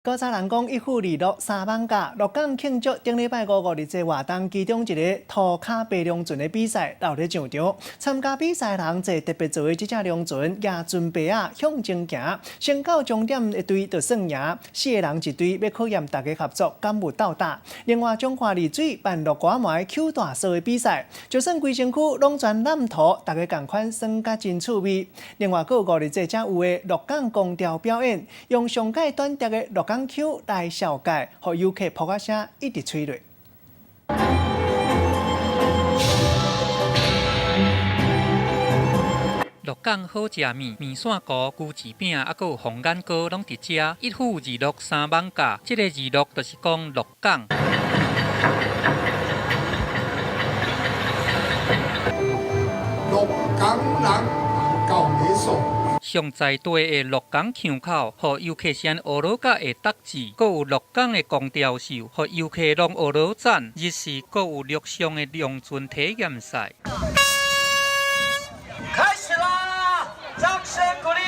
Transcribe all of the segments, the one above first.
古早人講一府二鹿三艋舺，鹿港慶祝頂禮拜五五日節活動，其中一个塗跤爬龍船的比賽有咧上場。參加比賽人坐特別做的這隻龍船，舉船白仔向前行，先到終點的隊就算贏。四个人一隊，欲考驗大家合作敢有鬥膽。另外，彰化麗水辦鹿瓜糜搝大索的比賽，就算規身軀攏全湳塗，大家仝款耍甲真趣味。另外，閣有五日節才有的鹿港宮調表演，用上蓋短笛的鹿港腔來紹介，予遊客噗仔聲一直催淚。鹿港好食麵、麵線糊、牛舌餅，猶閣有鳳眼糕，攏佇遮。一府二鹿三艋舺，這个二鹿就是講鹿港。鹿港人夠會爽。上在地的鹿港腔口，予遊客先學落甲會得字，閣有鹿港的宮調秀，予遊客攏學落讚。日時閣有陸上的龍船體驗賽。開始啦！掌聲鼓勵。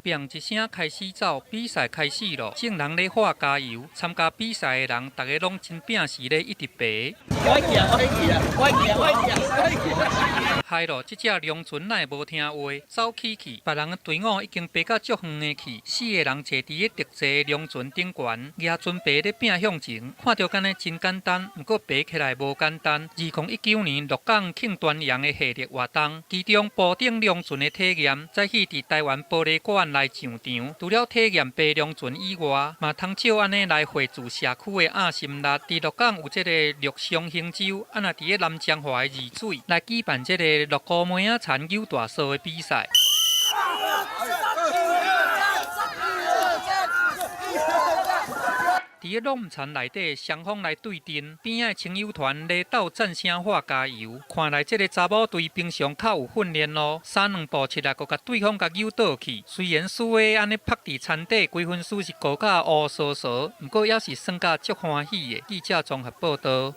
砰一聲開始走，比賽開始咯！眾人咧喊加油，參加比賽的人，逐个攏真拼死咧，一直爬。我去啊！我去啊！我去啊！我去啊！我去啊！嗨咯！這隻龍船哪會無聽話，走起去，別人的隊伍已經爬甲足遠的去，四个人坐佇咧特製龍船頂懸，舉船白咧拼向前，看著敢若真簡單，毋過爬起來無簡單。2019年鹿港慶端陽的系列活動，其中坡頂龍船的體驗，早起佇臺灣玻璃館來上場。除了體驗爬龍船以外，嘛通藉按呢來匯聚社區的向心力。佇鹿港有這个陸上行舟，啊若佇咧南彰化的二水來舉辦這个鹿菇糜仔田搝大索的比賽。佇咧攏田內底，雙方來對陣，邊仔的親友團咧鬥讚聲喊加油。看來這个查某隊平常較有訓練咯，三兩步出來，閣共對方共搝倒去。雖然輸的按呢趴佇田底，規身軀是糊甲烏趖趖，毋過猶是耍甲足歡喜的。記者綜合報導。